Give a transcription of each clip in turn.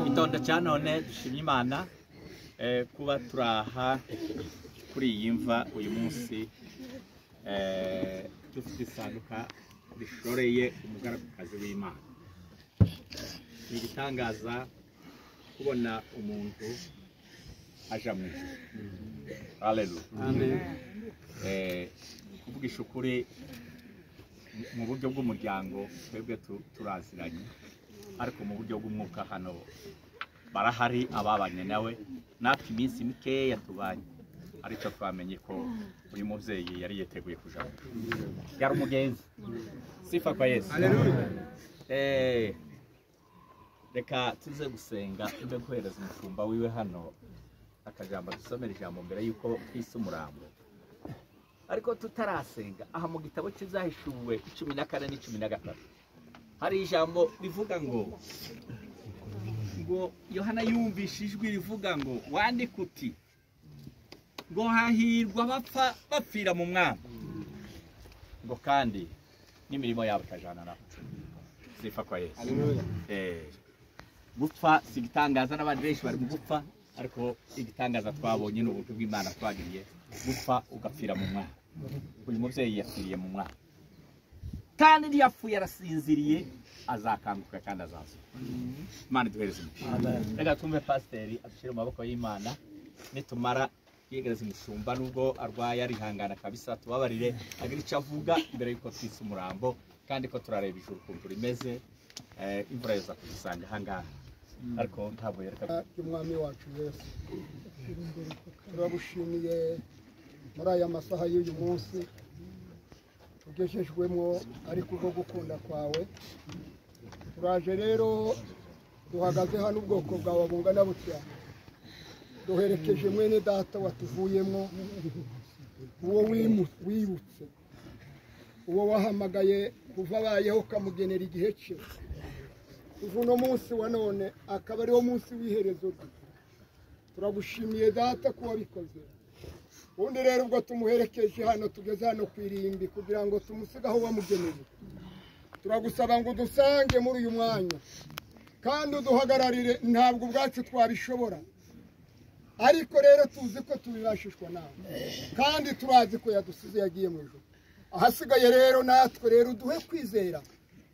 Gitondo cya none dushimye Imana kuba turaha kuri iyi mva uyu munsi, dufite isanduka rishoreye umugaragukazi w'Imana. Ni igitangaza kubona umuntu aja mu ijuru. Haleluya. Amen. Kuvugisha ukuri mu buryo bw'umuryango twebwe turaziranye, ariko mu buryo bw'umwuka hano barahari ababanye nawe, natwe iminsi mikeya tubanye, ariko twamenye ko uyu mubyeyi yari yiteguye kuja mu ijuru. Yari umugenzi. Sifa kwa Yesu. Haleluya. Reka tuze gusenga tube guhereza umushumba wiwe hano akajambo, dusomera ijambo mbere yuko twisa umurambo. Ariko tutarasenga, aha mu gitabo cy'Ibyahishuwe 14 n'13 hari ijambo rivuga ngo Yohana yumvishe ijwi rivuga ngo wandike uti ngo hahirwa abapfa bapfira mu Mwami, ngo kandi n'imirimo yabo ikajana nabo. Sifa kwa Yesu. Haleluya. Gupfa si igitangaza, n'abandi benshi bari mu gupfa, ariko igitangaza twabonye ni ubuntu bw'Imana twagiriye, gupfa ugapfira mu Mwami. Uyu mubyeyi yapfiriye mu Mwami, kandi ntiyapfuye arasinziriye, azakanguka kandi azazuka. Imana iduhereze umugisha. Reka twumve pasiteri adushyire mu maboko y'Imana, nitumara yegereza umushumba nubwo arwaye arihangana kabisa, tubabarire agira icyo avuga mbere yuko twisa umurambo, kandi ko turareba ijuru ukuntu rimeze. Imvura yoza kudusanga ahangaha, ariko ntabwo yereka y'Umwami wacu Yesu. Turagushimiye muri aya masaha y'uyu munsi tugejejwemo ariko ubwo gukunda kwawe. Turaje rero duhagaze hano ubwoko bwawe bungana butya, duherekeje mwene data watuvuyemo, uwo wibutse, uwo wahamagaye kuva abayeho ukamugenera igihe cye, kuva uno munsi wa none akaba ariwo munsi w'iherezo rye. Turagushimiye data ko wabikoze. Ubundi rero ubwo tumuherekeje hano, tugeze hano ku irimbi kugira ngo tumusige aho wamugeneye, turagusaba ngo udusange muri uyu mwanya kandi uduhagararire. Ntabwo ubwacu twabishobora, ariko rero tuzi ko tubibashishwa nawe, kandi turazi ko yadusize yagiye mu ijuru. Ahasigaye rero natwe rero uduhe kwizera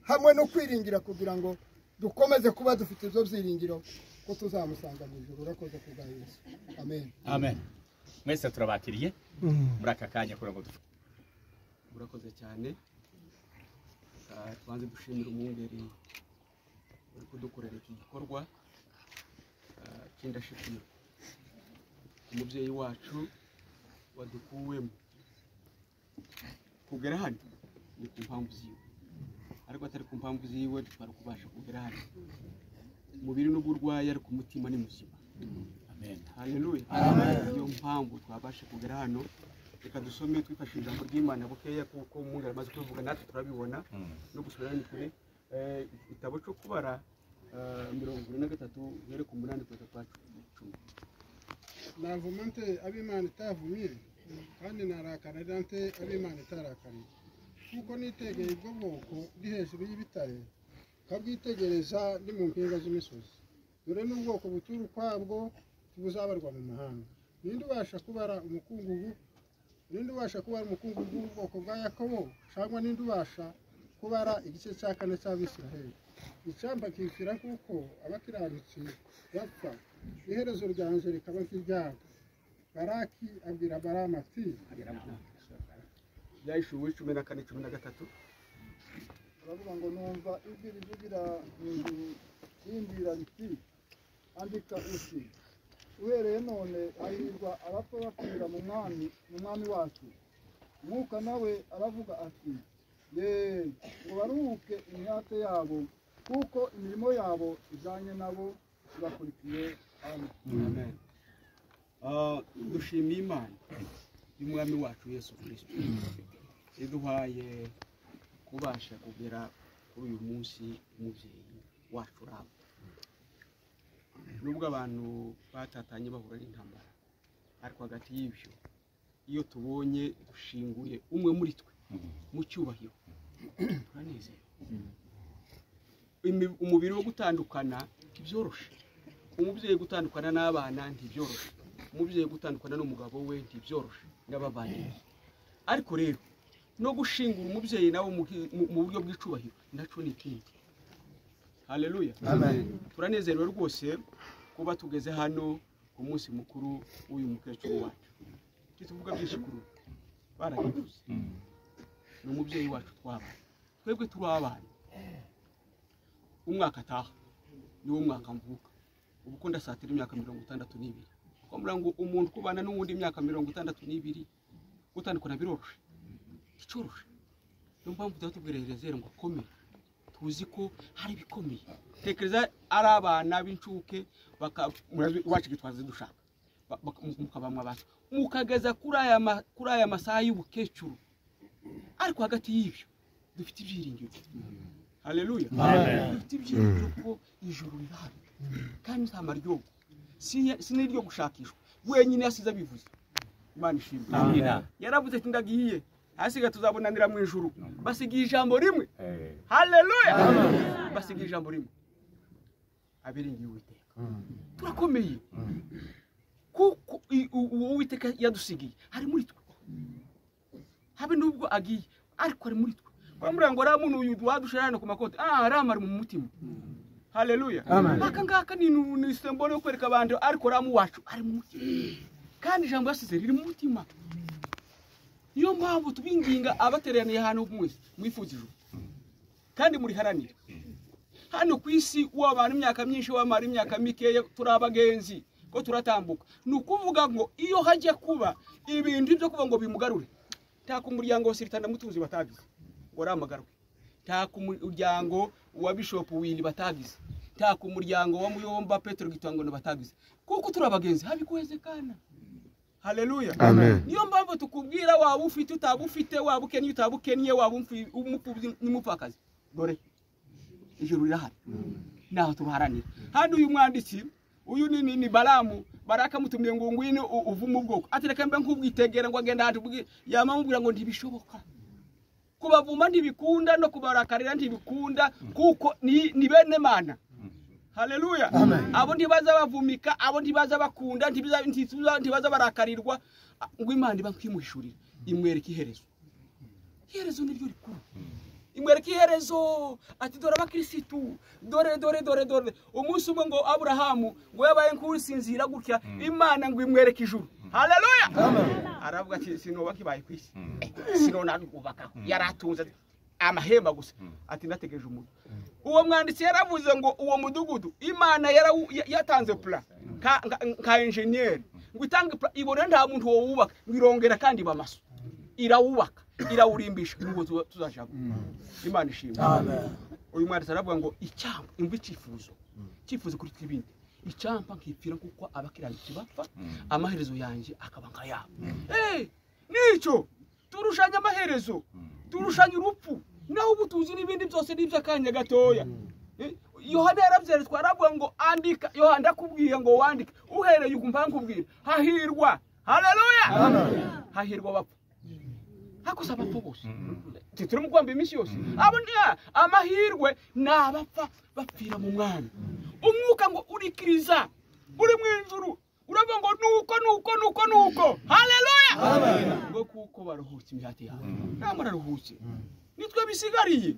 hamwe no kwiringira kugira ngo dukomeze kuba dufite ibyo byiringiro ko tuzamusanga mu ijuru. Urakoze ku bwa Yesu. Amen. Amen. Mwese turabakiriye muri aka kanya kugira ngo Murakoze cyane. Tubanze dushimira umwungeri uri kudukorera iki gikorwa cy'indashyikirwa, umubyeyi wacu wadukuwemo kugera hano ni ku mpamvu ziwe, ariko atari ku mpamvu ziwe twari kubasha kugera hano. Umubiri nubwo urwaye ariko umutima ni muzima. Amen. Haleluya. Niyo mpamvu twabasha kugera hano. Reka dusome twifashishije ijambo ry'Imana bukeya, kuko umwungeri amaze kubivuga natwe turabibona no gusubira ni kure. Igitabo cyo kubara 43 uhere ku 8 kugeza kwa 10. Navuma nte ab'Imana itavumye, kandi narakarira nte ab'Imana itarakariye, kuko nitegeye ubwo bwoko ndi hejuru y'ibitare, nkabwitegereza ndi mu mpinga z'imisozi. Dore n'ubwoko butura ukwabwo ntibuzabarwa mu mahanga. Ninde ubasha kubara umukungugu? Ninde ubasha kubara umukungugu w'ubwoko bwa Yakobo? Cyangwa ninde ubasha kubara igice cya kane cy'Abisiraheli? Icyampa kifira kuko abakiranutsi bapfa, iherezo ryanje rikaba nk'iryabo. Baraki abwira Balamu ati Byahishuwe 14 13. Baravuga ngo numva ijwi rivugira mu ijuru rimbwira riti andika uti uhereye none hahirwa abapfa bapfira mu Mwami wacu. Mwuka nawe aravuga ati ye ngo baruhuke imihate yabo, kuko imirimo yabo ijanye nabo ibakurikiye. Amen. Amen. Dushimiye Imana y'Umwami wacu Yesu Kristo Iduhaye kubasha kugera kuri uyu munsi umubyeyi wacu Ramu. Nubwo abantu batatanye bahura n'intambara, ariko hagati y'ibyo iyo tubonye dushinguye umwe muri twe mu cyubahiro turanezerwa. Umubiri wo gutandukana ntibyoroshe, umubyeyi gutandukana n'abana ntibyoroshe, umubyeyi gutandukana n'umugabo we ntibyoroshe n'abavandimwe. Ariko rero no gushingura umubyeyi nawe mu buryo bw'icubahiro naco ni ikindi. Haleluya. Amen. Turanezerewe rwose kuba tugeze hano ku munsi mukuru w'uyu mukecuru wacu. Tuvuga byinshi kuri barabivuze. Ni umubyeyi wacu twabana, twebwe turi abana. Umwaka ataha niwo mwaka mvuka, ubu ko ndasatira imyaka 62. Ko mura ngo umuntu kubana n'uwundi imyaka 62 gutandukana biroroshe, icoroshe. Niyo mpamvu turatubwira ngo komera, tuzi ko hari bikomeye. Tekereza ari abana b'incuke iwacu gitwaza dushaka mukabamwa bato mukageza kuri aya masaha y'ubukecuru. Ariko hagati y'ibyo dufite ibyiringiro. Haleluya. Dufite ibyiringiro ko ijuru rirahari kandi nta maryogo, si n'iryo gushakishwa. Wenyine yasize abivuze. Imana ishimwe. Amina. Yaravuze ati ndagiye, hasiga tuzabonanira mu ijuru. Basigiye ijambo rimwe. Haleluya. Basigiye ijambo rimwe, abiringiye Uwiteka. Turakomeye kuko Uwiteka yadusigiye hari muri twe. Habe nubwo agiye ariko ari muri twe. Bamura ngo ramu uyu wadushira hano ku makote, Ramu ari mu mutima. Haleluya. Aka ngaka ni symbole yo kwereka abantu, ariko Ramu wacu ari mu mutima. Kandi ijambo yasize riri mu mutima. Niyo mpamvu tubinginga abateraniye hano mwese mwifuza ijuru kandi muriharanira. Hano ku isi wabana imyaka myinshi wamara imyaka mikeya, turi abagenzi ko turatambuka. Ni ukuvuga ngo iyo hajya kuba ibintu byo kuba ngo bimugarure, nta ku muryango wa Siritana Mutunzi batagize ngo ramagaruke, nta ku muryango wa Bishop Willy batagize, nta ku muryango wa Muyomba Petro Gitwango batagize, kuko turi abagenzi habikuwezekana. Haleluya. Amen. Niyo mpamvu tukubwira waba ufite utabufite, waba ukennye utabukennye, waba umupfubyi n'umupfakazi, dore ijuru rirahari naho tuharanira. Hano uyu mwanditsi uyu ni Balamu, Baraka mutumye ngo ngwino uvume ubwoko, ati reka mbe nkubwitegera ngo agenda handi yamamubwira ngo ntibishoboka. Kubavuma ntibikunda no kubarakarira ntibikunda, kuko ni bene Mana. Haleluya. Abo ntibaza bavumika, abo ntibaza bakunda, ntibaza barakarirwa, ngo Imana iba nkimuhishurira imwereka iherezo. Iherezo niryo rikuru. Imwereka iherezo ati dore abakirisitu, dore dore dore dore. Umunsi umwe ngo Aburahamu ngo yabaye nkusinzira gutya, Imana ngo imwereka ijuru. Haleluya. Aravuga ati sinoba kibaye kwisi, sinona kubaka, yaratunze amahemba gusa, ati ndategereje umuntu. Uwo mwanditsi yaravuze ngo uwo mudugudu Imana yatanze plan ka engineer ngo itange plan, ibona nta muntu wo wubaka, ngo irongera kandi bamaso irawubaka irawurimbisha, nubwo tuzashaka. Imana ishimwe. Amen. Uyu mwanditsi aravuga ngo icyampa imva icyifuzo cyifuzo kuri twibindi, icyampa nkipfira kuko abakiranutsi bapfa, amaherezo yanjye akaba nka yabo. Nicyo turushanya amaherezo, turushanya urupfu, naho ubutuzi n'ibindi byose n'iby'akanya gatoya. Yohana yarabyeretswe aravuga ngo andika, Yohana ndakubwiye ngo wandike uhereye ukumva nkubwira hahirwa. Haleluya. Hahirwa bapfa, hakosa abapfa bose turi mu kwamba iminsi yose. Abo ni amahirwe n'abapfa bapfira mu mwami. Umwuka ngo urikiriza uri mu ijuru uravuga ngo nuko nuko nuko nuko. Haleluya. Ngo kuko baruhutse imihati yabo, namararuhutse nitwe bisigariye,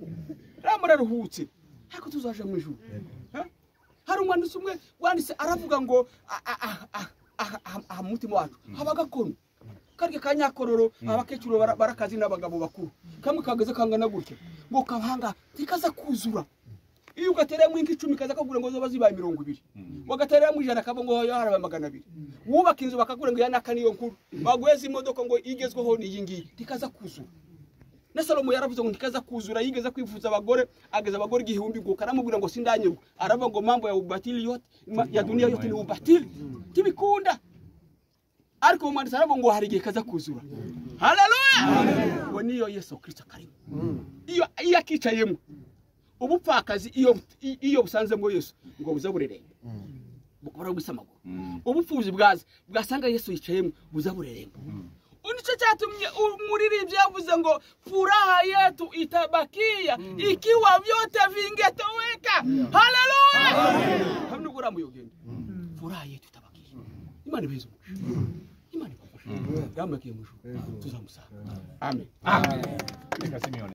namararuhutse ariko tuzaje mu ijuru. Hari umwanditsi umwe wanditse aravuga ngo aha mutima wacu haba gakono karya kanyakororo, abakecuru barakazi n'abagabo bakuru, kamwe kageze kangana gutya ngo kabanga tikaza kuzura. Iyo ugateramo inka 10 kaza kagura ngo zoba zibaye 20, wagateramo 100 kabo ngo haraba 200, wubaka inzu bakagura ngo yanaka niyo nkuru, bagweza imodoka ngo igezweho ni iyi ngiyi, tikaza kuzura. Na Salomo yaravuze ngo ntikaza kuzura, yigeze kwifuza abagore ageza abagore 1000 ngo karamubwira ngo sindanyirwa, aravuga ngo mambo ya ubatili yote ya dunia yote ni ubatili, tibikunda. Ariko umwanditsi aravuga ngo hari igihe kaza kuzura. Haleluya! Ngo niyo Yesu Kristo akarimo, iyo akicayemo ubupfakazi, iyo busanzemo Yesu ngo buza bureremba, bukora gusa amaguru. Ubupfuzi bwaza bwasanga Yesu yicayemo buza bureremba. Nicyo cyatumye umuririmbyi yavuze ngo furaha yetu itabakia ikiwa vyote vingetoweka. Haleluya! Hamwe nubwo uramuyogenda, furaha yetu itabakia. Imana ibaheze umugisha, Imana ibafashe. Yamakiye mu ijuru tuzamusanga. Amen. Reka Simiyoni.